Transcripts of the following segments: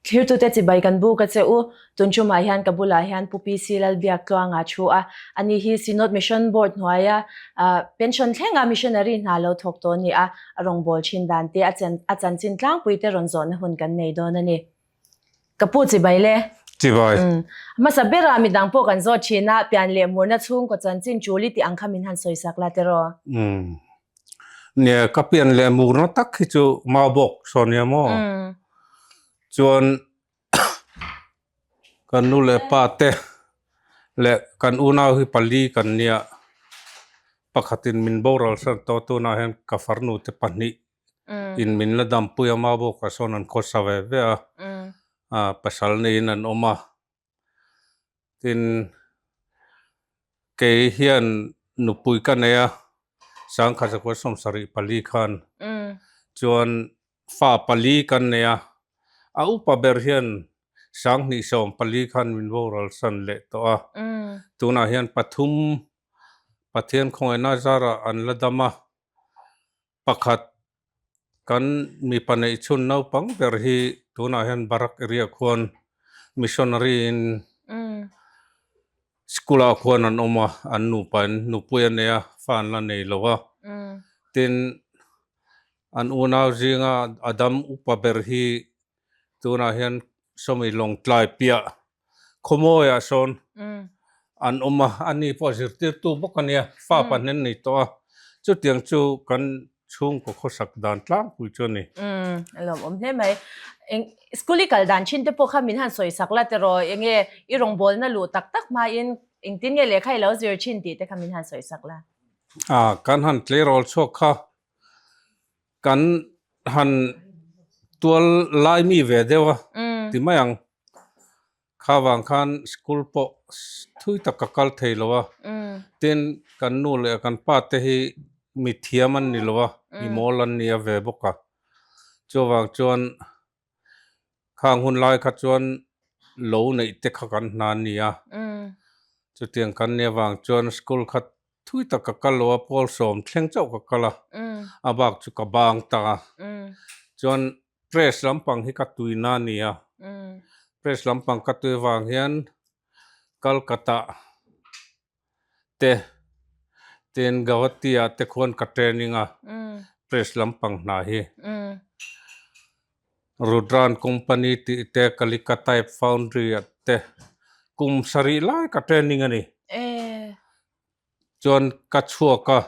Thlirtute chibai kan buk a che u. Tun tumah hian ka bulah hian Pu PC Lalbiaktluanga thu a. Ani hi Synod Mission Board hnuaia pension thlenga missionary hna lo thawk tawh a ni a. A rawngbâwl thin dan te, a chanchin tlangpui te rawn zawhna hun kan nei dawn a ni. Ka pu chibai le. Chibai. Hmasa berah midang pawh kan zawt thin a, pian leh murna chhungkaw chanchin tul i tih ang kha min han sawisak la tiraw? Nia, ka pian leh murna tak hi chu mau bawk saw nia maw? Chuan kan nu leh pa te leh kan unau hi pali kan nia, pakhatin min boral san tawh tunah hian ka farnu te pahnih in min la dampui a mau bawkah sawn an khawsa ve ve a, pasal neiin an awm a. Tin, kei hian nupui ka nei a, sangkhat zakua 74 khan chuan fa pali kan nei a, a upa ber hian 2014 khan min boral san leh tawh a, tunah hian pathum Pathian khawngaihna zarah an la dam a, pakhat Kan mipa neih chhun naupang ber hi tunah hian Barak area khuan missionary in school ah khuan an awm a, an nupa in nupui a nei a, fa an la nei lo a. Tin, an unau zinga a dam upa ber hi Tunah hian sawmi Lawngtlai piah khawmawiah sawn an awm a, ani pawh zirtirtu bawk a nia, fa pahnih an nei tawh a, chutiang chu kan chhungkaw khawsak dan tlangpui chu a ni. Umm, a lawmawm hle mai. Eng school i kal dan thin te pawh kha min han sawi sak la tiraw, enge i rawngbawlna luh tak tak hmain engtin nge lehkha i lo zir thin tih te kha min han sawi sak la. A, kan han tleirawl chhuak kha Kan han tual lai mi ve deuh a ti mai ang. Kha vang khan school pawh thui tak ka kal thei lo a. Tin, kan nu leh kan pa te hi mi thiam an ni lo a, mi mawl an ni a ve bawk a. Chuvang chuan khang hun lai kha chuan lo neih te kha kan hna a ni a. Chutiang kan nih avang chuan school kha Thui tak ka kal lo a, pawl sawm thleng chauh ka kal a, a bak chu ka bang ta a. Chuan press lampang hi ka tui na a ni a, press lampang ka tui avang hian Calcutta te tin Guwahati ah te khuan ka training a, press lampang hna hi. Rudran company tih te Kalika type foundry ah te kum sarih lai ka training a ni. Chuan ka chhuak a,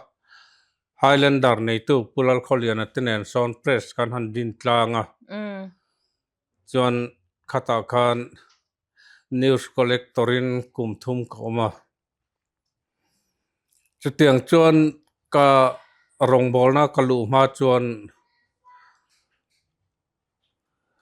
Highlander neitu Pu Lalkhawliana te nen sawn press kan han din tlang a, chuan khatah khan news collector in kum thum ka awm a. Chutiang chuan ka rawngbawlna ka luh hma chuan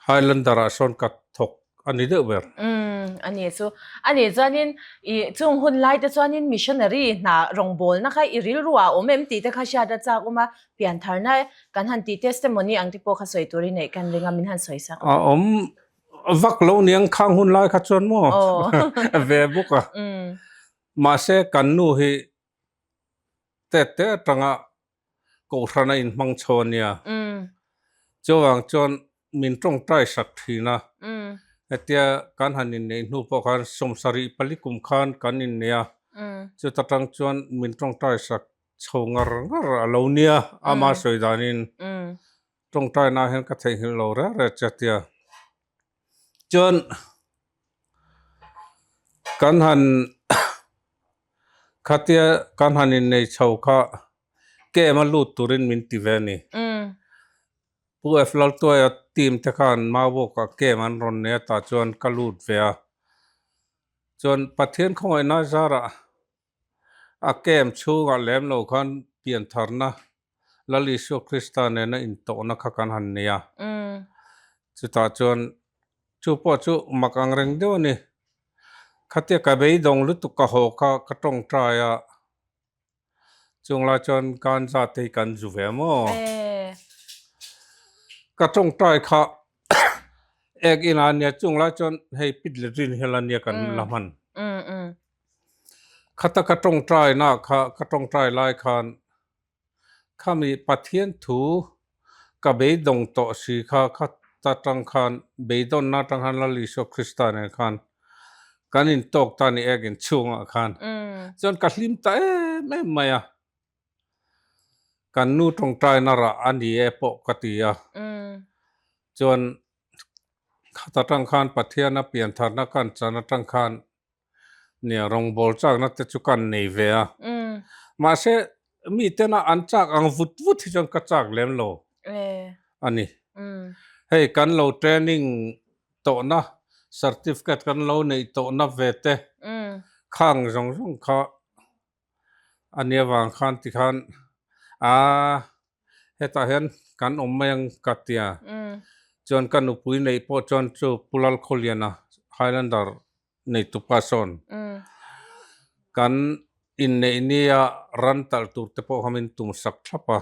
Highlander ah sawn ka thawk a ni deuh ber. Umm a ni chu. A nih chuanin i chung hun lai te chuanin missionary hna rawngbawlna kha i rilru ah a awm em tih te kha hriat a chak awm a, piantharna kan han tih testimony ang te pawh kha sawi turin neih kan ring a min han sawi sak. A awm Vak lo niang khang hun lai kha chuan maw ve bawk a. Mahse kan nu hi tet te atanga kohhran a inhmang chho a nia. Chuvang chuan min tawngtai sak thin a. Hetia kan han inneih hnu pawh khan 74 kum khan kan innei a. Chuta tang chuan min tawngtai sak chho ngar ngar a lo nia ama sawi danin. Tawngtaina hian ka theihnghilh lo reng reng che tia. Chuan kan han khatia kan han innei chho kha camp a lut turin min ti ve a ni. Pu F Laltuaia team te khan Maubawkah camp an rawn nei a tah chuan ka lut ve a. Chuan Pathian khawngaihna zarah a camp chhungah lem lo khan piantharna Lal Isua Krista nena intawhna kha kan han nei a. Chutah chuan chu pawh chu mak ang reng deuh a ni. Khatia ka beidawng lutuk ka haw kha ka tawngtai a, chung lai chuan ganja te hi kan zu ve maw? Ka tawngtai kha ek inah a nia, chung lai chuan hei pit let rin hial a nia kan la hman. Khata ka tawngtai na kha ka tawngtai lai khan Khami Pathian thu ka beidawng tawh si kha kha ta tang khan beidawnna atang khan Lal Isua Krista nen khan kan intawk ta ni ek inchhungah khan chuan ka hlim ta em em mai a. Kan nu tawngtaina rah a ni e pawh ka ti a. Chuan khat atang khan Pathiana piantharna kan chan atang khan nia rawngbâwl châkna te chu kan nei ve a. Mahse mitena an châk ang vut vut hi chuan ka châk lem lo a ni. Hei kan lo training tawhna certificate kan lo neih tawhna ve te khang zawng zawng kha a nia vang khan tikhan aaa hetah hian kan awm mai ang ka tia chuan ka nupui neih pawh chuan chu Pu Lalkhawliana Highlander nei tupa sawn kan inneih nia ran talh tur te pawh kha min tum sak thlap a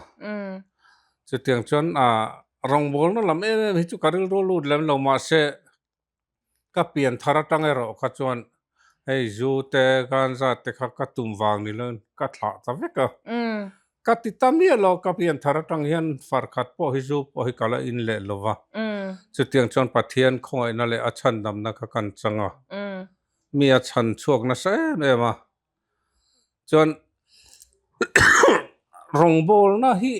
chutiang chuan aaa rawngbawlna lam em em hi chu ka rilru lut lem lo mahse Ka pian thar atang erawh kha chuan hei zu te ganja te kha ka tum vang ni loin ka thlah ta vek a. Ka ti ta miah lo, ka pian thar atang hian far khat pawh hi zu pawh hi ka la in leh lo va. Chutiang chuan Pathian khawngaihna leh a chhandamna kha kan chang a, mi a chhan chhuak nasa em em a. Chuan rawngbawlna hi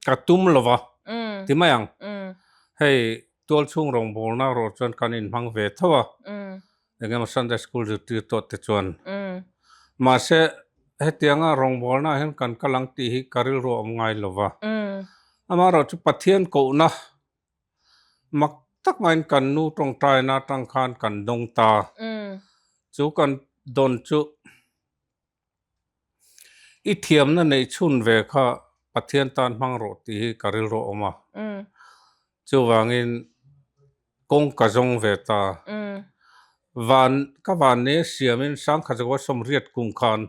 ka tum lo va ti mai ang. Hei tual chhung rawngbawlna erawh chuan kan inhmang ve tho a, eng emaw Sunday school zirtir tawh te chuan. Mahse hetianga rawngbawlna ah hian kan kal ang tih hi ka rilru a awm ngai lo va. Amaherawhchu Pathian kohna mak tak maiin kan nu tawngtaina atang khan kan dawng ta. Chu kan dawn chu I thiamna neih chhun ve kha Pathian tan hmang rawh tih hi ka rilru a awm a. Chuvangin kawng ka zawng ve ta. Van ka van ne siamin Sangkhazakuah sawmriat kum khan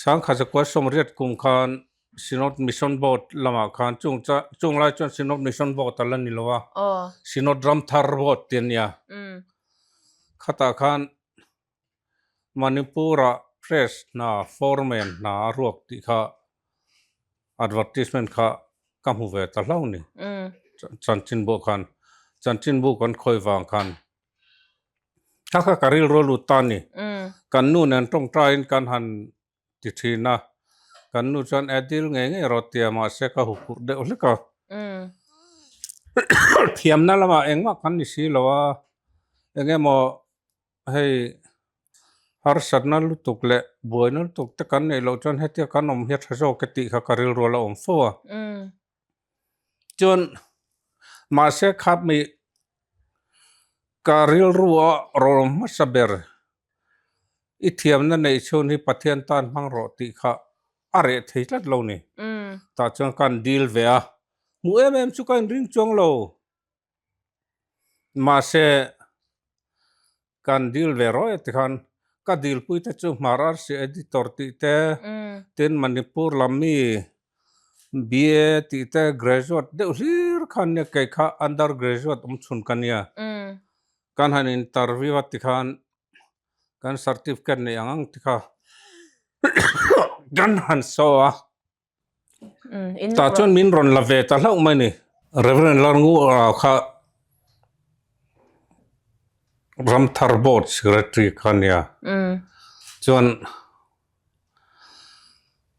Sangkhazakuah sawmriat kum khan Synod Mission Board lamah khan chung cha chung lai chuan Synod Mission Board a la ni lo a. Synod Ramthar Board tih a nia. Khatah khan Manipur-ah press hna foreman hna a ruak tih kha advertisement kha ka hmu ve ta hlauh ni. Chanchinbu khan chanchinbu kan khawi vang khan kha kha ka rilru a lut ta a ni. Kan nu nen tawngtaiin kan han ti thin a, kan nu chuan e dil ngei ngei rawh tia mahse ka huphurh deuh hlek a. Thiamna lamah engmah kan ni si lo a, eng emaw hei harsatna lutuk leh buaina lutuk te kan neih loh chuan hetia kan awm hi a tha zawk e tih kha ka rilru a la awm fo a. Chuan mahse khat mi ka rilru a rawlawm hmasa ber i thiamna neih chhun hi Pathian tan hmang rawh tih kha a reh thei tlat lo ni. Tah chuan ka han dil ve a, hmuh em em chu ka inring chuang lo. Mahse kan dil ve rawh e tikhan ka dilpui te chu Hmar Arsi Editor tih te, tin Manipur lam mi BA tih te graduate deuh hlir khan nia kei kha under graduate awm chhun ka nia. Kan han interview a tikhan kan certificate neih ang ang tikha kan han saw a. Tah chuan min rawn la ve ta hlauh mai ni. Reverend Lalngura kha Ramthar Board Secretary kha nia. Chuan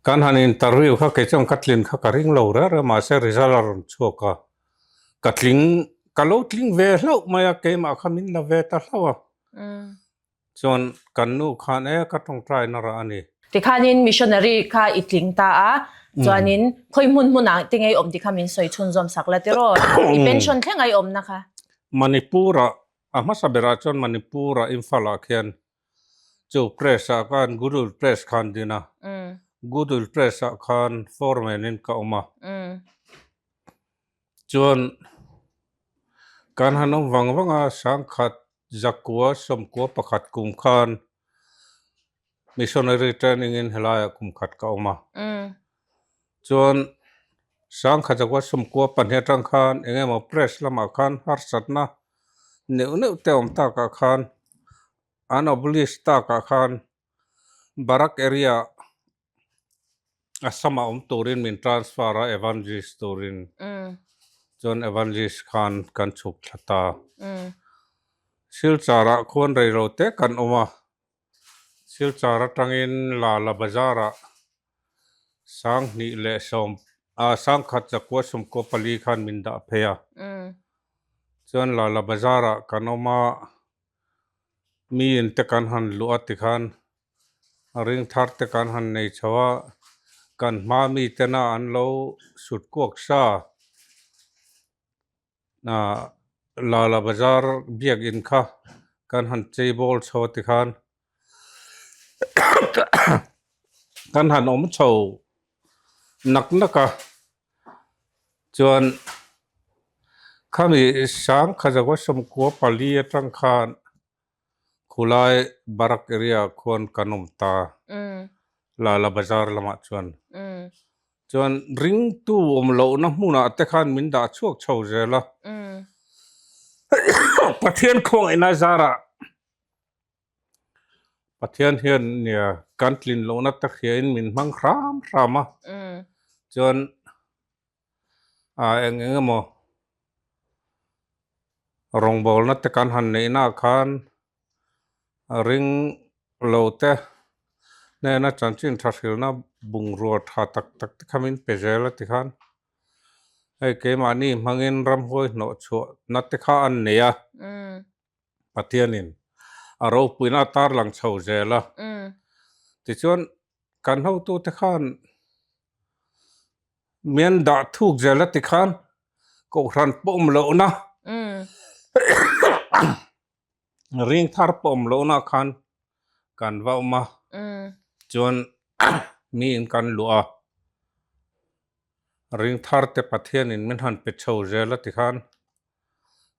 kan han interview kha kei chuan ka tlin kha ka ring lo reng reng mahse result a rawn chhuak a. Ka tling ka lo tling ve hlauh mai a keimah kha min la ve ta hlauh a. Chuan kan nu khan e ka tawngtai na rah a ni. Tikhanin missionary kha i tling ta a, chuanin khawi hmun hmunah te ngei awm tikha min sawi chhunzawm sak la tiraw? I pension thleng a i awmna kha. Manipur-ah, a hmasa berah chuan Manipur-ah Imphal-ah khian chu press-ah khan Goodwill Press khan din a, Goodwill Press-ah khan foreman-in ka awm a. Chuan kan han awm vang vang a, sangkhat zakua sawmkua pakhat kum khan missionary training in helaiah kum khat ka awm a. Chuan sangkhat zakua sawmkua pahnih atang khan eng emaw press lamah khan harsatna neuh neuh te awm takah khan an oblige takah khan Barak area. Assam-ah awm turin min transfer a Evangelist turin. Chuan Evangelist khan kan chhuk thla ta. Silchar-ah khuan reilo te kan awm a. Silchar atangin Lala Bazar-ah Sanghnih leh sawm ah Sangkhat zakua sawmkua pali khan min dah phei a. Chuan Lala Bazar-ah kan awm a, mi in te kan han luh a tikhan ring thar te kan han nei chho a, kan hma mi tena an lo sut kuak sa. Lala Bazar biakin kha kan han chei bawl chho a tikhan kan han awm chho nak nak a chuan khami sangkha zawa sawmkua pali atang khan Khulai Barak area ah khuan kan awm ta Lala Bazar lamah chuan. Chuan ringtu awm lohna hmunah te khan min dah chhuak chho zel a. Pathian khawngaihna zarah Pathian hian nia kan tlin lohna te hriain min hmang hram hram a. Chuan eng eng emaw rawngbawlna te kan han neih naah khan ring lo te hnena chanchin tha hrilhna bungrua tha tak tak te kha min pe zel a tikhan hei keimahni hmangin ramhuai hnawh chhuahna te kha an nei a Pathianin a ropuina a tarlang chho zel a tichuan kan hotute khan Mian dah thuk zel a tikhan kohhran pawh awm lohna ring thar pawh awm lohna khan kan va awm a chuan miin kan luah a ring thar te Pathianin min han pe chho zel a tikhan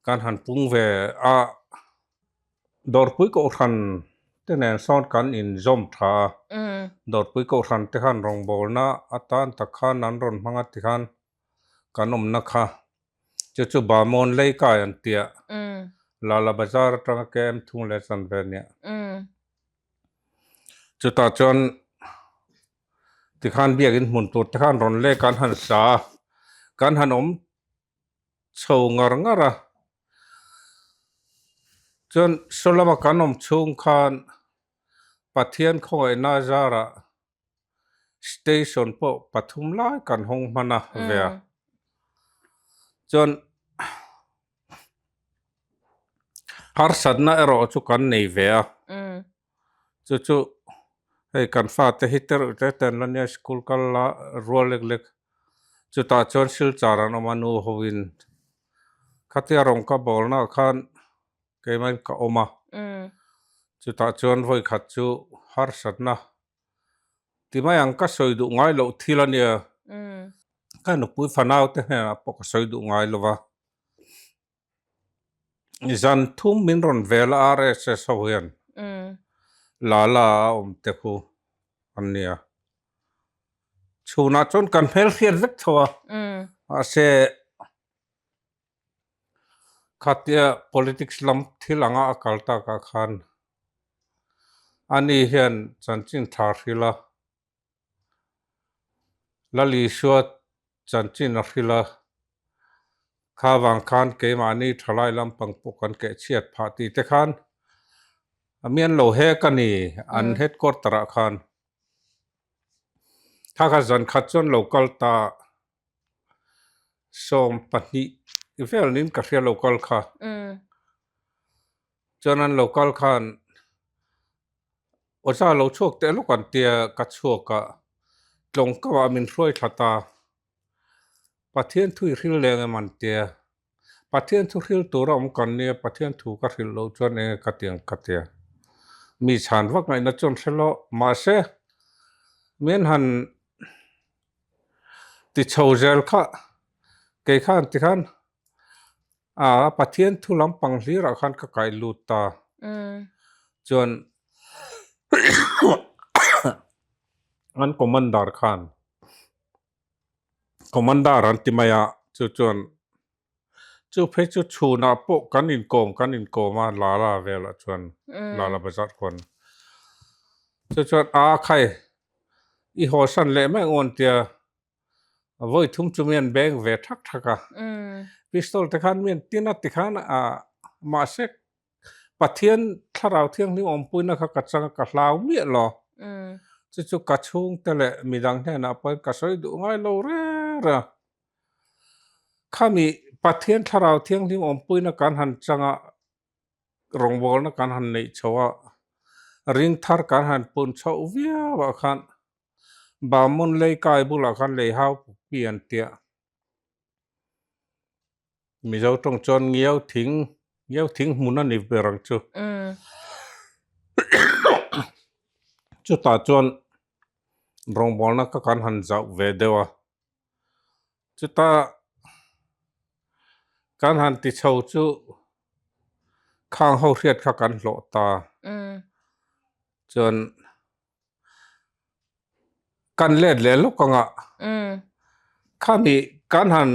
kan han pung ve a Dawrpui kohhran te nen sawn kan inzawm tha a, Dawrpui kohhran te khan rawngbawlna atan tak khan an rawn hmang a tikhan kan awmna kha chu chu Bamawn lei kai an tia Lala Bazar atanga KM thung leh chan ve nia. Chutah chuan tikhan biakin hmun tur te khan rawn lek an han sa a, kan han awm chho ngar ngar a chuan saw lama kan awm chhung khan Pathian khawngaihna zarah station pawh pathum lai kan hawng hman a ve a chuan harsatna erawh chu kan nei ve a chu chu hei kan fate hi te reuh te te an la nia school kal la rual lek lek chutah chuan silchar an awm a nu hoin khatia rawng ka bawl naah khan keimahin ka awm a chutah chuan vawi khat chu harsatna ti mai ang ka sawi duh ngai loh thil a nia ka nupui fanau te hnenah pawh ka sawi duh ngai lo va. Zan thum min rawn vel a RSS ho hian Lala a awm te khu an nia. Chhunah chuan kan hmel hriat vek tho a, mahse khatia politics lam thil anga a kal takah khan ani hian chanchin tha hrilh a. Lalisua chanchin a hrilh a, kha vang khan keimahni thalai lampang pawh kan keh chhiat phah tih te khan a mi an lo hek a ni an headquarter ah khan. Kha kha zan khat chuan lo kal ta 20 vel niin ka hria lo kal kha. Chuan an lo kal khan Awza lo chhuak teh lawk an tia ka chhuak a, tlawng kau ah min hruai thla ta. Pathian thu i hril leng em an tia. Pathian thu hril tur a awm kan nia, Pathian thu ka hrilh loh chuan enge ka ti ang ka tia. Mi chhan vak ngaihna chuan hre lo, mahse min han ti chho zel kha kei khan tikhan A Pathian thu lampang hlirah khan ka kai lut ta. Chuan an commander khan commander an ti mai a chu chuan chu phei chu chhunah pawh kan inkawm kan inkawm a Lala velah chuan Lala Bazar khuan chu chuan a khai. I haw san leh mai ang aw an tia. Vawi thum chu mi an beng ve thak thak a. Pistol te khan mi an tin a tikhan a mahse Pathian thlarau thianghlim awmpuina kha ka chang a ka hlau miah lo. Chu chu ka chhungte leh midang hnenah pawhin ka sawi duh ngai lo reng reng a. Khami Pathian thlarau thianghlim awmpuina kan han chang a, rawngbawlna kan han neih chho a, ring thar kan han pun chhoh viau ah khan Bamon lei kai bulah khan lei hau pukpi an tia. Mizo tawng chuan ngiau thing, ngiau thing hmun a ni ber ang chu. Chutah chuan rawngbawlna kha kan han zauh ve deuh a. Chuta kan han ti chho chu khang ho hriat kha kan hlawh ta. Chuan kan let leh lawk ang a, khami kan han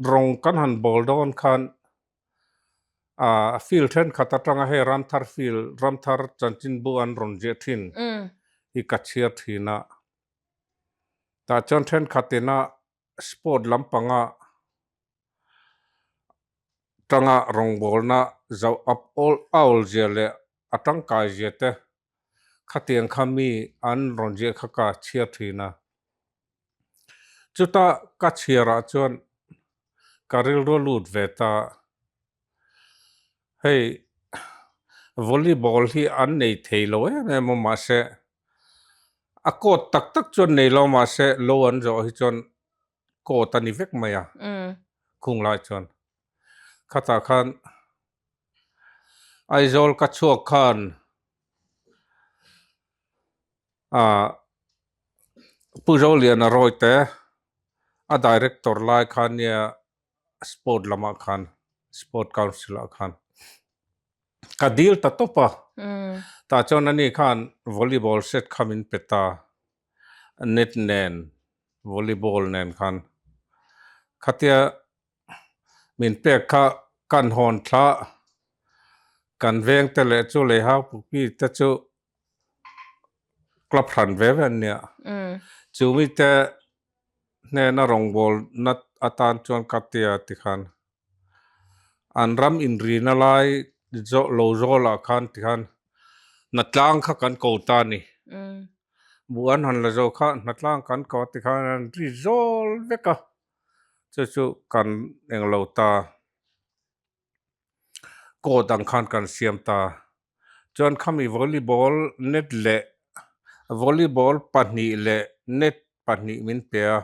rawng kan han bawl dawn khan ah field thenkhat atanga hei Ramthar field Ramthar chanchinbu an rawn ziah thin hi ka chhiar thin a. Tah chuan thenkhatin a sport lampanga tanga rawngbawlna zoh up awl awl zia leh a tangkai zia te khatiang kha mi an rawn ziah kha ka chhiar thin a. Chuta ka chhiarah chuan ka rilru a lut ve ta. Hei volleyball hi an nei thei lo em em a mahse a court tak tak chuan nei lo mahse lo an zawh hi chuan court a ni vek mai a khung lai chuan khatah khan Aizawl ka chhuak khan ah Pu Zoliana Rawite a director lai khan nia sport lamah khan sport council ah khan ka dil ta tawp a tah chuan ani khan volleyball set kha min pe ta net nen volleyball nen khan khatia min pek kha kan hawn thla kan veng te leh chu lei hau pukpi te chu club hran ve ve an nia chu mi te hnena rawngbawlna atan chuan ka tia tikhan an ram inrina lai zawh lo zawlah khan tikhan hnatlang kha kan ko ta a ni. Buh an han la zo kha hnatlang kan ko tikhan an ri zawl vek a, chu chu kan englo ta. Court ang khan kan siam ta. Chuan khami volleyball net leh volleyball pahnih leh net pahnih min pe a,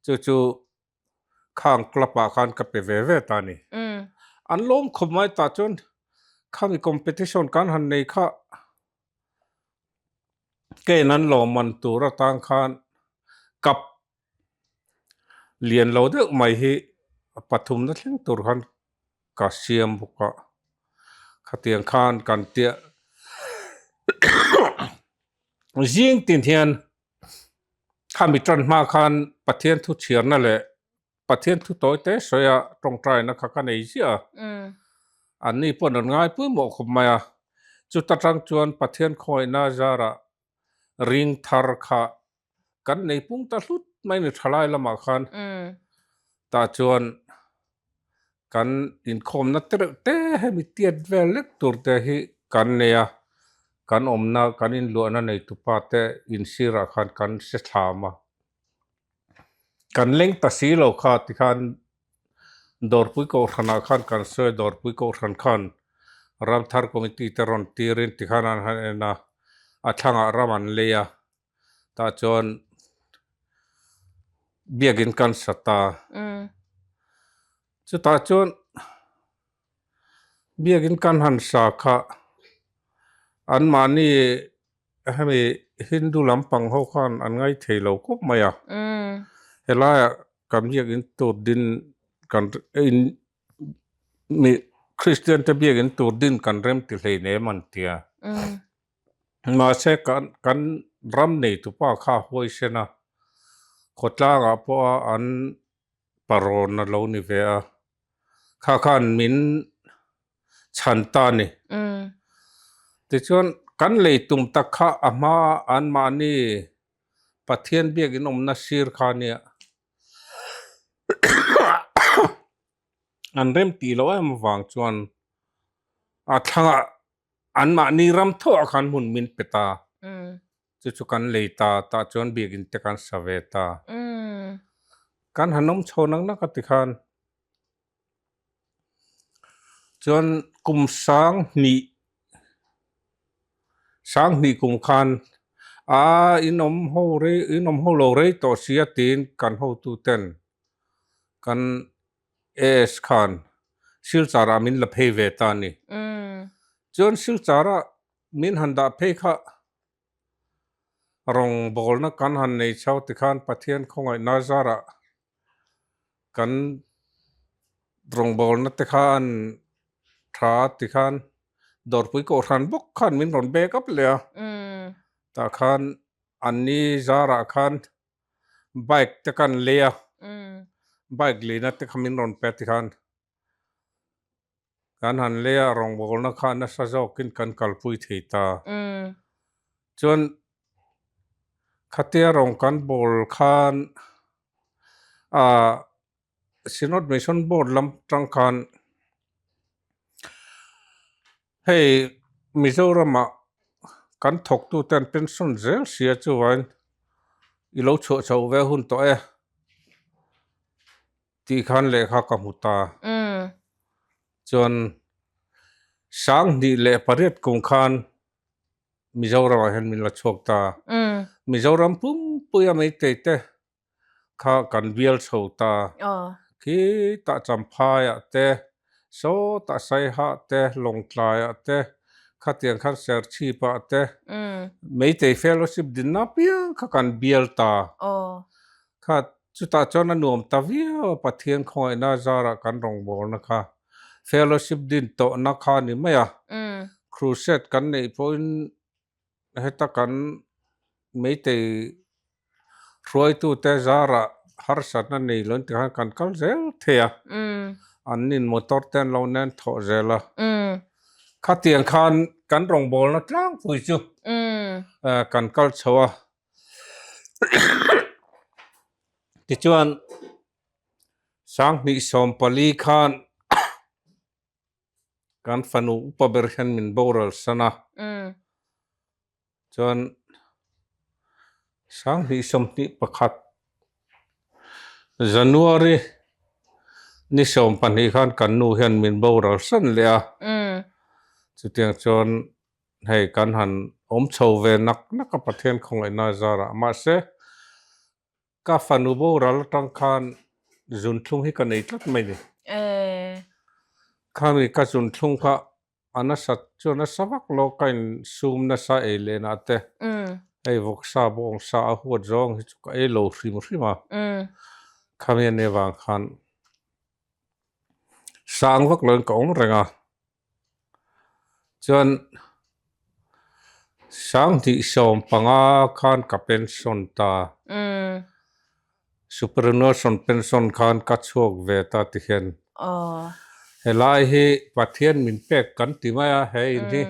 chu chu khang club ah khan ka pe ve ve ta a ni. An lawm khawp mai tah chuan khami competition kan han nei kha Ken an lawmman tur atang khan cup lian lo deuh mai hi pathumna thleng tur khan ka siam bawk a, khatiang khan kan tia zing tin hian khami tan hma khan Pathian thu chhiarna leh Pathian thu tawi te sawi a tawngtaina kha ka nei ziah a, anni pawh an ngai pawimawh khawp mai a, chuta tang chuan Pathian khawihna zarah ring thar kha kan nei pung ta hlut mai ni thalai lamah khan tah chuan kan inkhawmna te reuh te hemi tiat vel lek tur te hi kan nei a, kan awmna kan inluahna neitupa te insirah khan kan hre thlam a. Kan leng ta si lo kha tikhan Dawrpui Kohhranah khan kan sawi a, Dawrpui Kohhran khan Ramthar Committee te rawn tirin tikhan an han en a, a thlangah ram an lei a, tah chuan biakin kan sa ta. Chutah chuan biakin kan han sa kha anmahni Hemi Hindu lampang ho khan an ngai thei lo khawp mai a. Helaiah kan biakin tur din kan in mi Kristian te biakin tur din kan rem ti hlei nem an ti a. Mahse kan kan ram neitupa kha huaisen a, khawtlangah pawha an parawn a lo ni ve a, kha khan min chhan ta a ni. Tichuan kan lei tum tak kha a hma anmahni Pathian biakin awmna sir kha nia an rem tih loh em avang chuan a thlangah anmahni ram thawhah khan hmun min pe ta. Chu chu kan lei ta, tah chuan biakin te kan sa ve ta. Kan han awm chho nak nak a ti khan. Chuan kum sanghnih sanghnih kum khan a inawm ho rei inawm ho lo rei tawh sia tiin kan hotu ten kan AS khan Silchar ah min la phei ve ta a ni. Chuan Silchar ah min han dah phei kha Rawngbawlna kan han nei chho tikhan Pathian khawngaihna zarah kan rawngbawlna te kha an tha tikhan dawrpui kohhran bawk khan min rawn back up leh a, tah khan anni zarah khan bike te kan lei a, bike leina te kha min rawn pe tikhan. Kan han lei a, rawngbawlna kha nasa zawkin kan kalpui thei ta. Chuan khatia rawng kan bawl khan ah Synod Mission Board lam tang khan hei Mizoramah kan thawktute an pension zel sia chuan i lo chhuah chho ve hun tawh e. Tih khan lehkha ka hmu ta. Chuan 2008 kum khan Mizoramah hian min la chhuak ta. Mizoram pumpuia Meitei te kha kan bial chho ta. Khitah Champhaiah te, sawtah Saihah te, Lawngtlaiah te, khatiang khan Serchhipah te, Meitei Fellowship dinna apiang kha kan bial ta. Kha Chutah chuan a nuam ta viau a, Pathian khawngaihna zarah kan rawngbawlna kha fellowship din tawhna kha a ni mai a. Crusade kan neih pawhin heta kan meitei hruaitute zarah harsatna nei lo in tikhan kan kal zel thei a, an nin motor te an lo nen thawh zel a. Khatiang khan kan rawngbawlna tlangpui chu kan kal chho a. Tichuan 2014 khan kan fanu upa ber hian min boral san a, chuan 2021 January ni 12 khan kan nu hian min boral san leh a, chutiang chuan Hei kan han awm chho ve nak nak a Pathian khawngaihna zarah mahse ka fanu boral atang khan zunthlung hi ka nei tlat mai ni. Khami ka zunthlung kha a nasat chu a nasa vak lo ka in sum nasa ei leh nah te hei vawksa bawngsa a huat zawng hi chu ka ei lo hrim hrim a khami a nih avang khan sang vak lo in ka awm reng a. Chuan 2015 khan ka pension ta. Superannuation pension khan ka chhuak ve ta ti hian. Helai hi Pathian min pek kan ti mai a he in hi.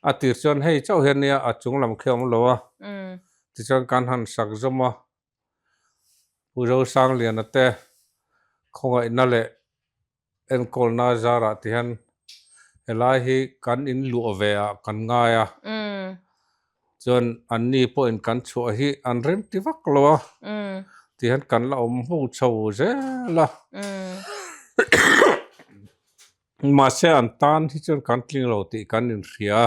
A tir chuan hei chauh hian nia a chung lam khi a awm lo a. Tichuan kan han sak zawm a. Pu Zosangliana te khawngaihna leh Enkawlna zarah ti hian helai hi kan in luah ve ah kan ngai a, chuan anni pawhin kan chhuah hi an rem ti vak lo a, ti hian kan la awm ho chho zel a, mahse an tan hi chuan kan tling lo tih kan inhria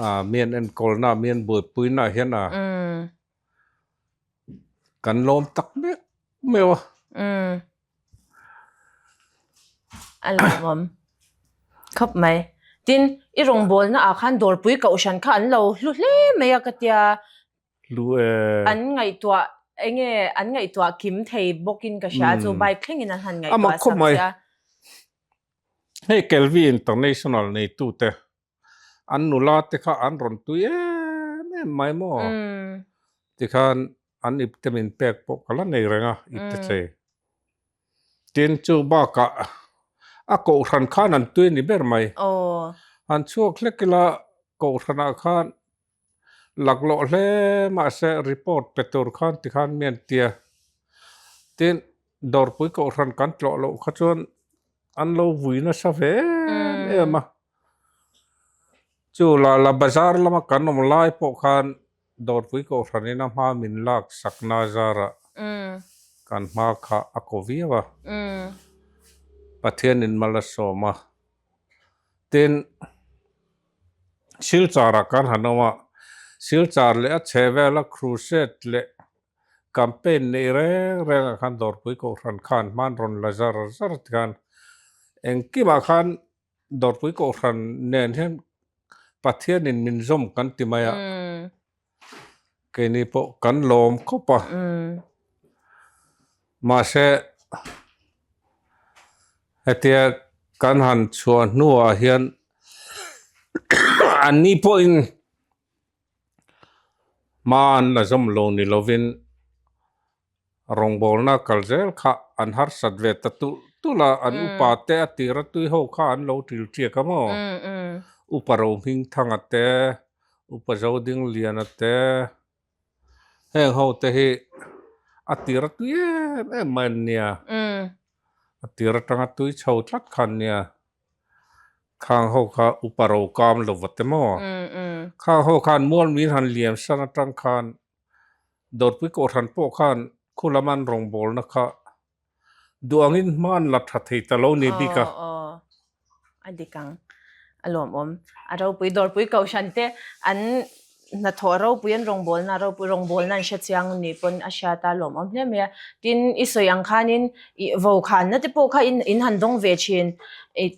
a, mi an enkawlna mi an buaipuina ah hian a kan lawm tak meuh meuh a. A lawmawm khawp mai. Tin, i rawngbawlna ah khan dawrpui kohhran kha an lo hlu hle mai a ka tia. Hlu e. An ngaihtuah enge an ngaihtuah kim thei bawkin ka hria chu bike thlengin an han ngaihtuah sak che a. Hei Kelvin International neitute an nula te kha an rawn tui em em mai maw? Tikhan an ipte min pek pawh ka la nei reng a ipte chei. Tin chu bakah a kohhran khan an tui a ni ber mai. Han chhuak hlek ila kohhranah khan. Laklawh hle mahse report pe tur khan tikhan mi an tia. Tin, dawrpui kohhran kan tlawh loh kha chuan an lo vui nasa ve em em a. Chu la la bazar lama kan awm lai pawh khan dawrpui kohhran in a hma min lak sakna zarah kan hma kha a ko viau a. Pathian in mal a sawm a. Tin, Silchar ah kan han awm a, Silchar leh a chhe vela crusade leh campaign neih reng reng ah khan Dawrpui Kohhran khan hman rawn la zar zar ti khan engkimah khan Dawrpui Kohhran nen hian Pathian in min zawm kan ti mai a, keini pawh kan lawm khawp a, mahse hetia kan han chhuah hnuah hian anni pawhin hma an la zawm lo ni lovin Rawngbawlna kal zel kha an harsat ve ta tulh tulh a, an upa te a tir a tui ho kha an lo ṭil ṭiak a maw? Upa Rohmingthanga te, Upa Zodingliana te, heng ho te hi a tir a tui em em mai an nia. A tir aṭanga tui chho tlat kha an nia. Khang ho kha Upa Rokam lova te maw? Khang ho khan mual min han liam san aṭang khan Dawrpui Kohhran pawh khan khu lam an rawngbawlna kha duh angin hma an la tha thei ta lo ni bik a. Aw aw a dik ang a lawmawm. A ropui Dawrpui Kohhran te an hnathawh ropui an rawngbawlna ropui rawngbawlna an hre chiang ni pawn a hriat a lawmawm hle mai a. Tin i sawi ang khanin ih vokhanna te pawh kha in in han dawng ve thin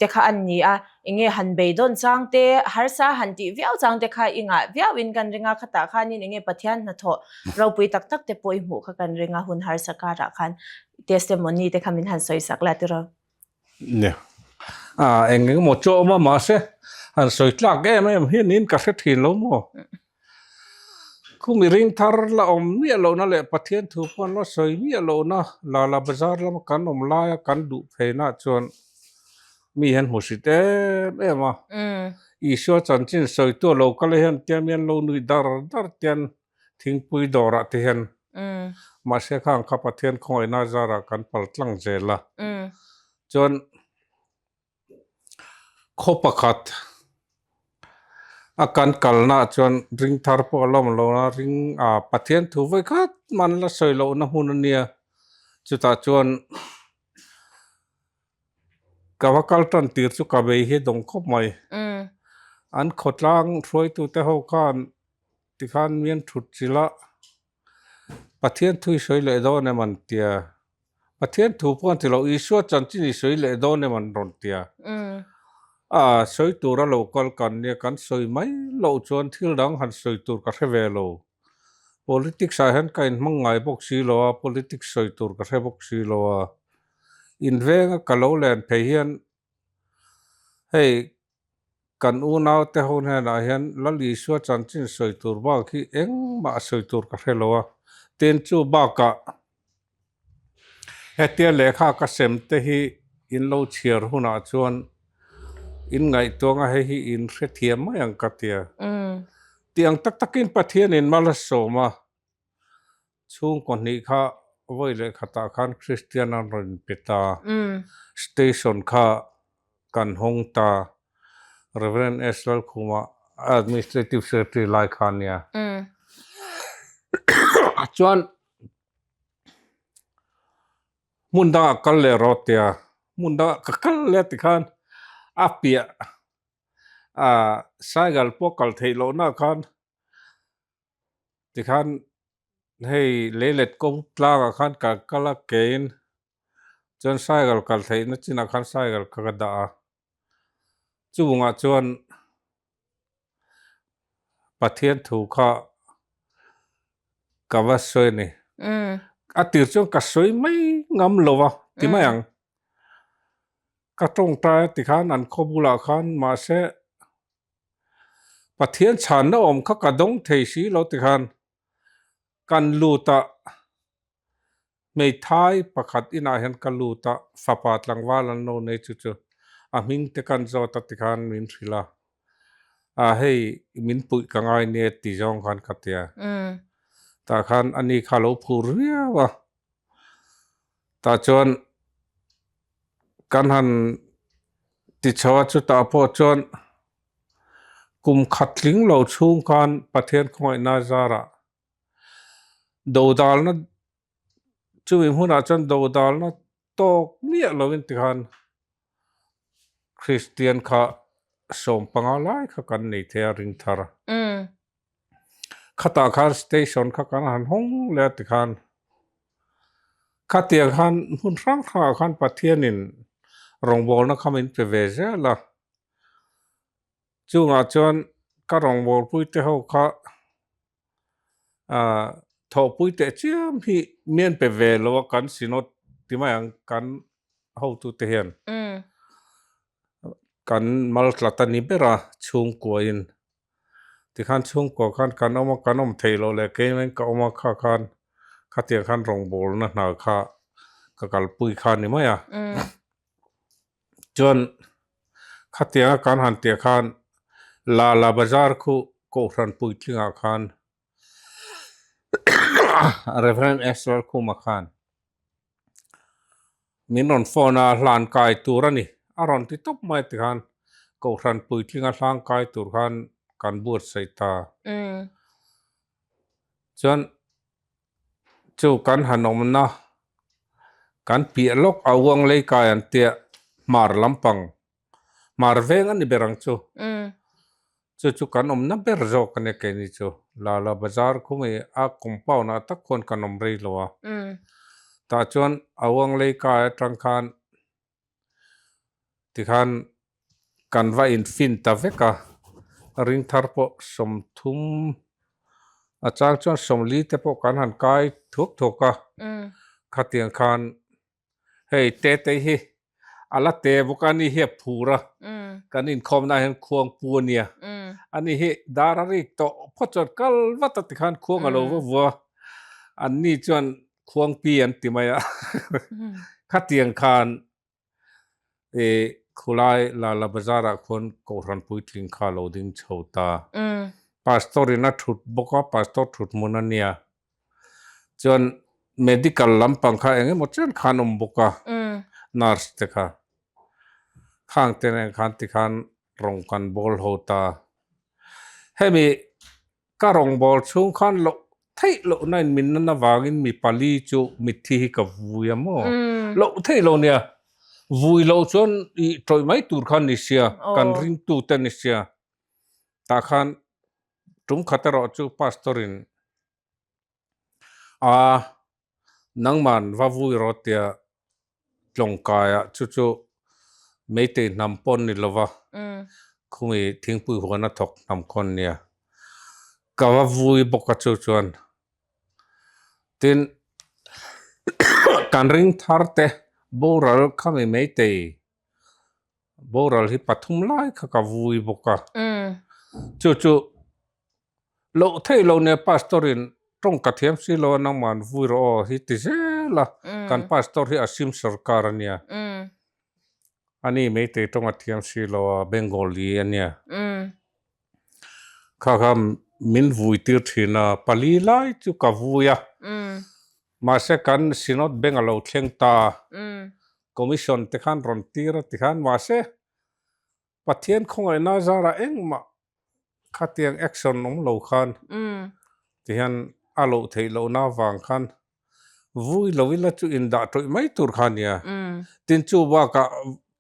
te kha an ni a. Enge han beidawn chang te, harsa han tih viau chang te kha i ngah viau in kan ring a, khatah khanin enge Pathian hnathawh ropui tak tak te pawh i hmuh kha kan ring a, hun harsa karah khan testimony te kha min han sawi sak la tiraw. Nia, a eng eng emaw chu a awm a mahse han sawi tlak em em hian in ka hre thin lo maw? Khumi ring thar la awm miah lohna leh Pathian thu pawh an la sawi miah lohna Lala Bazar lama kan awm laia kan duh pheina chuan mi hian hmu hrit em em a. Isua chanchin sawitu a lo kal hian tiang hian lo nuih dar dar tian thingpui dawrah te hian mahse khang kha Pathian khawngaihna zarah kan pal tlang zel a. Chuan Khaw pakhat a kan kalna ah chuan ring thar pawh a la awm lo a, ring ah Pathian thu vawi khat man la sawi lohna hmun a nia, chutah chuan ka va kal tan tir chu ka bei hi a dawng khawp mai, an khawtlang hruaitute ho khan tikhan mian thut chilh a. Pathian thu i sawi leh dawn em an tia. Pathian thu pawh an ti lo, Isua chanchin i sawi leh dawn em an rawn tia. A sawi tur a lo kal kan nia, kan sawi mai loh chuan thil dang han sawi tur ka hre ve lo. Politics ah hian ka inhmang ngai bawk si lo a, politics sawi tur ka hre bawk si lo a. Invenga ka lo len phei hian Hei kan unaute ho hnenah hian Lal Isua chanchin sawi tur bak hi engmah sawi tur ka hre lo a, tin chu bakah hetia lehkha ka sem te hi in lo chhiar hunah chuan in ngaihtuang a hei hi in hrethiam mai ang ka tia. Tih ang tak takin Pathianin mal a sawm a. Chhungkaw hnih kha vawi leh khatah khan Kristian an rawn pe ta. Station kha kan hawng ta. Reverend S. Lalkhuma Administrative Secretary lai kha a nia. Chuan hmun dangah kal leh rawh tia, hmun dangah ka kal leh tikhan a piah cycle pawh kal theih lohna khan Tikhan hei leilet kawng tlangah khan ka kal a kein chuan cycle kal theihna chinah khan cycle kha ka dah a, chungah chuan Pathian thu kha ka va sawi a ni. A tir chuan ka sawi mai ngam lo a ti mai ang. Ka tawngtai a tikhan an khaw bulah khan mahse Pathian chhanna awm kha ka dawng thei si lo tikhan kan lut a, hmeithai pakhat inah hian ka lut a, fapa tlangval an lo nei chu chu a hming te kan zawt a tikhan min hrilh a. A hei min puih ka ngai nia ti zawng khan ka ti a. Tah khan ani kha lo phur viau a. Tah chuan kan han ti chho a chutah pawh chuan kum khat tling lo chhung khan Pathian khawngaihna zarah dodalna chumi hmunah chuan dodalna tawk miah lovin tikhan Kristian kha 15 lai kha kan nei thei a ring thar a. Khatah khan station kha kan han hawng leh a tikhan khatiang khan hmun hrang hrangah khan Pathianin rawngbawlna kha min pe ve zel a. Chungah chuan ka rawngbawlpui te ho kha ah thawhpui teh chiam hi mian pe ve lo a kan synod ti mai ang kan hotute hian kan mal tlat a ni ber a chhungkuain tikhan chhungkua khan kan awm a kan awm theih loh leh keimah in ka awm a kha khan khatiang khan rawngbawlna hna kha ka kalpui kha a ni mai a chuan khatianga kan han tih khan Lala Bazar khu Kohhran puitlingah khan Reverend Esther Khuma khan min rawn phone a hlan kai tur a ni a rawn ti tawp mai tikhan Kohhran puitlinga hlang kai tur khan kan buatsaih ta. Chuan chu kan han awmna kan piah lawk a uang lei kai an tia hmar lampang hmar veng a ni ber ang chu chu chu kan awmna ber zawk a nia keini chu Lala Bazar khawngei a compound ah tak khuan kan awm rei lo a tah chuan a uang lei kai atang khan Tikhan kan va infin ta vek a, ring thar pawh 30 a chang chuan 40 te pawh kan han kai thuak thuak a, khatiang khan hei tete hi a la te bawk a ni hi a phur a, kan inkhawmna ah hian khuang pu a nia, ani hi dar a rik tawh phawt chuan kal vat a tikhan khuang a lo va vua, an ni chuan Khuangpi an ti mai a. Khatiang khan i khulai Lala Bazar ah khuan Kohhran puitling kha lo ding chho ta. Pastor in a thut bawk a, Pastor thut hmun a nia. Chuan medical lampang kha eng emaw chen khan awm bawk a, nurse te kha. Khang te nen khan tikhan rawng kan bawl ho ta. Hemi Ka rawngbâwl chhung khan loh theih lohna in min nan avangin mi pali chu mitthi hi ka vui a maw? Loh theih lo nia. Vui loh chuan i tawih mai tur khan ni sia, kan ringtute ni sia. Tah khan tum khat erawh chu pastor in a nangman va vui rawh tia tlawngkaiah chu chu Meitei hnam pawn ni lova khumi thingpui huan a thawk hnam khawn nia ka va vui bawk a chu chuan tin kan ring thar te boral khami Meitei boral hi pathum lai kha ka vui bawk a chu chu Loh theih lo nia pastor in tawng ka thiam si lo a nangmah an vui rawh aw hi ti zel a kan pastor hi Asim sarkar a nia ani meitei tawng a thiam si lo a Bengali a nia kha kha min vui tir thin a pali lai chu ka vui a mahse kan synod bank a lo thleng ta commission te khan rawn tir a ti khan mahse Pathian khawngaihna zarah engmah khatiang action awm lo khan tihian a loh theih lohna avang khan vui lo ila chu indah tawih mai tur kha a nia. Tin chu bakah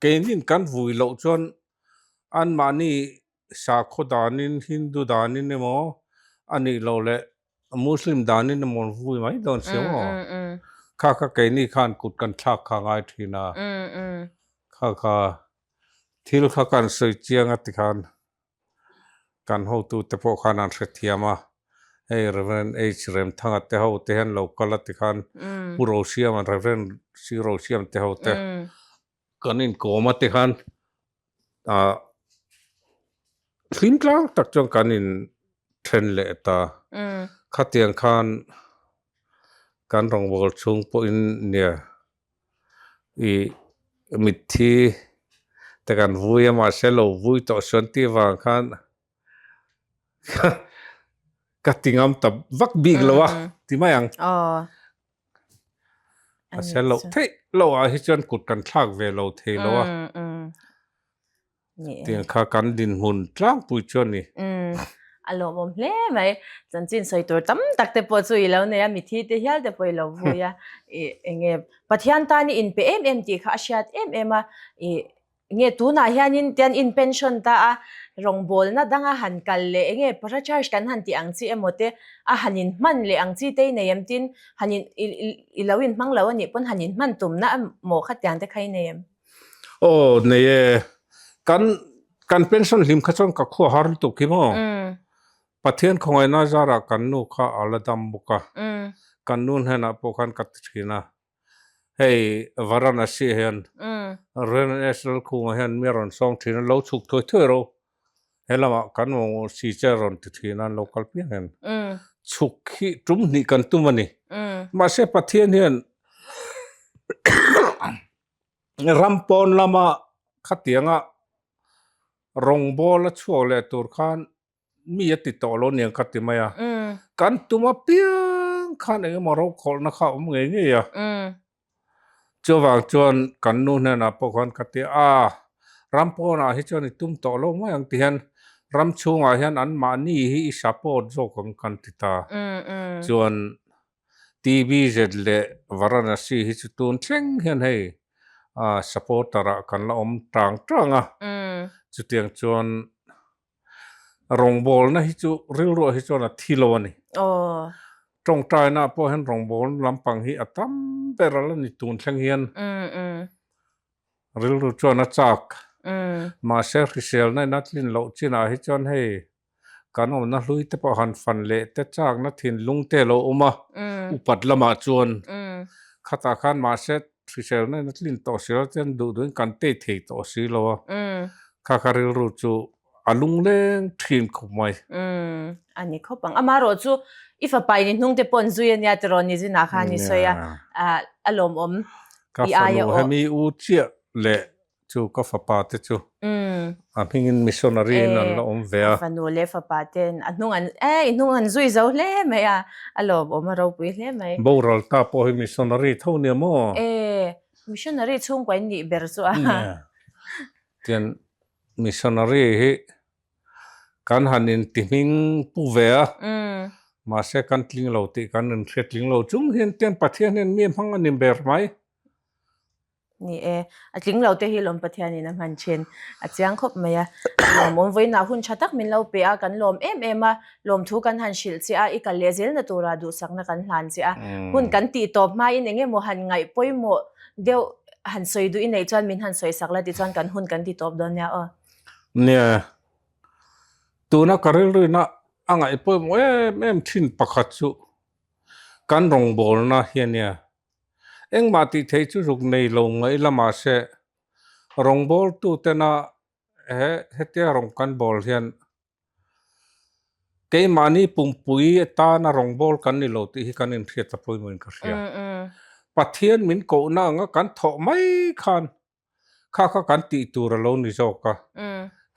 keinin kan vui loh chuan anmahni sakhaw danin Hindu danin emaw a nih loh leh Muslim danin emaw an vui mai dawn si maw? Kha kha keini khan kut kan thlak kha a ngai thin a. Kha kha Thil kha kan sawi chiang a tikhan kan hotute pawh khan an hrethiam a, hei Rev. H. Remthanga te ho te hian lo kal a tikhan Pu Rosiama Rev. C. Rosiam te ho te kan inkawm a tikhan ah hlim tlang tak chuan kan in then leh ta. Khatiang khan kan rawngbâwl chhung pawhin nia. I mitthi te kan vui a mahse lo vui tawh suan tih avang khan. Ka ti ngam ta vak bik lo a ti mai ang. A sel loh theih loh ah hi chuan kut kan thlak ve lo thei lo a. Tiang kha kan dinhmun tlangpui chu a ni. A lawmawm hle mai. Chanchin sawi tur tam tak te pawh chu i lo nei a, mithi te hial te pawh i lo vui a. Enge Pathian tan i inpe em em tih kha a hriat em em a. I Nge tunah hianin tian in pension ta a, rawngbawlna danga han kal leh enge para charge kan han tih ang chi emaw te a han in hman leh ang chi te i nei em tin han in i lo in hmang lo anih pawn han in hman tumna emaw khatiang te kha i nei em? Aw nei e, kan kan pension hlim kha chuan ka khua har lutuk hi maw? Pathian khawngaihna zarah kan nu kha a la dam bawk a, kan nu hnenah pawh khan ka ti thin a, Hei Varanasi hian Renaissance Lalkhunga hian mi a rawn sawng thin a, lo chhuk thuai thuai ro. He lamah kan mamawh si che a rawn ti thin a, an lo kal piang hian chhuk hi tum hnih kan tum a ni. Mahse Pathian hian ram pawn lama khatianga rawngbawla chhuak leh tur khan mi a ti tawh lo niang ka ti mai a. Kan tum apiang khan eng emaw rokhawlhna kha a awm ngei ngei a. Chuvang chuan kan nu hnenah pawh khan ka ti a, ram pawnah hi chuan i tum tawh lo mai ang ti hian ram chhungah hian anmahni hi i support zawk ang kan ti ta. Chuan TBZ leh Varanasi hi chu tun thleng hian hei supporter ah kan la awm tang tang a. Chutiang chuan Rawngbawlna hi chu rilruah hi chuan a thi lo a ni. Tawngtaina pawh hian rawngbawlna lampang hi a tam ber a la ni tun thleng hian rilru chuan a chak. Mahse hriselna in a tlin loh chinah hi chuan hei kan awmna hlui te pawh han fan leh te chakna thinlung te a lo awm a, upat lamah chuan khatah khan mahse Hriselna in a tlin tawh si lo chuan duh duhin kan tei thei tawh si lo a, kha kha rilru chu a lungleng thin khawp mai. Umm a ni khawp ang. Amaherawh chu i fapa in i hnung te pawh an zui a nia tiraw ni zinah khan i sawi a, a lawmawm i aia awh. Ka fanu hemi u chiah leh Chu ka fapa te chu a hmingin missionary in an la awm ve a. Fanu leh fapa ten a hnung an e i hnung an zui zo hle mai a, a lawmawm a ropui hle mai. Boral ta pawh hi missionary tho nia maw? E, missionary chhungkua in nih ber chu a. Tian missionary hi kan han inti hming pu ve a, mahse kan tling lo tih kan inhre tling lo chung hian tian Pathian hian mi hmang a ni ber mai. Ni e, a tling lo te hi lawm Pathianin a hman thin. A chiang khawp mai a. Lawmawm vawiinah hun tha tak min lo pe a, kan lawm em em a. Lawmthu kan han hrilh che a, i kal leh zelna tura duhsakna kan hlan che a. Hun kan tih tawp hmain eng emaw han ngaih pawimawh deuh han sawi duh i neih chuan min han sawi sak la tichuan kan hun kan ti tawp dawn nia aw. Nia, tuna ka rilruina a ngaih pawimawh em em thin pakhat chu kan rawngbawlna hi a nia. Engmah tih theih chu zuk nei lo ngaih la mahse rawngbawltu tena he hetia rawng kan bawl hian keimahni pumpui atana rawngbâwl kan ni lo tih hi kan inhriat ta pawimawhin ka hria. Pathian min kohna anga kan thawh mai khan kha kha kan tih tur a lo ni zawk a,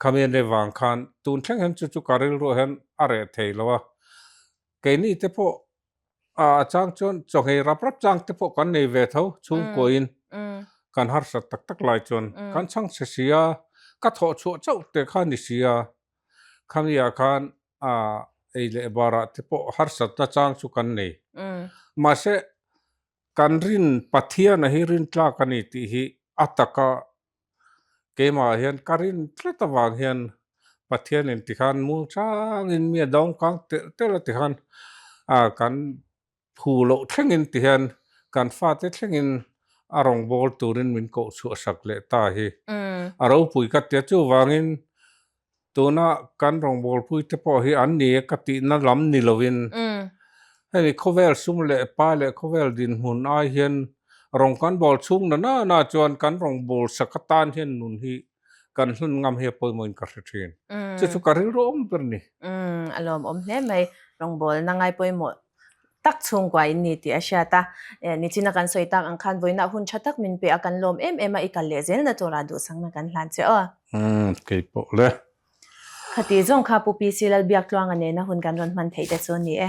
khami a ni vang khan tun thleng hian chu chu ka rilruah hian a reh thei lo a, keini te pawh a chang chuan chawhngei rap rap chang te pawh kan nei ve tho chhungkuain kan harsat tak tak lai chuan kan chhang chhe si a, ka thawh chhuah chauh te kha ni si a, khami ah khan a ei leh barah te pawh harsatna chang chu kan nei. Mahse Kan rin Pathiana hi rin tlak a ni tih hi a taka keimah hian ka rin tlat avang hian Pathianin tikhan mul changin mi a dawngkang telh telh a tikhan ah kan phu loh thlengin tihian kan fate thlengin a rawngbâwl turin min koh chhuah sak leh ta hi a ropui ka tia chuvangin Tuna kan rawngbawlpui te pawh hi an ni e ka tihna lam ni lovin hemi khawvel sum leh pa leh khawvel dinhmun ai hian rawng kan bawl chhung na na na chuan kan rawngbâwl sak atan hian nun hi kan hlun ngam hi a pawimawhin ka hre thin. Chu chu ka rilru awm ber ni. A lawmawm hle mai. Rawngbawlna ngai pawimawh tak chhungkua in ni tih a hriat a, nichina kan sawi tak ang khan vawiinah hun tha tak min pe a, kan lawm em em a, i kal leh zelna tura duhsakna kan hlan che aw. Umm, kei pawh le. Khati zawng kha Pu PC Lalbiaktluanga nena hun kan rawn hman theih te chu a ni e.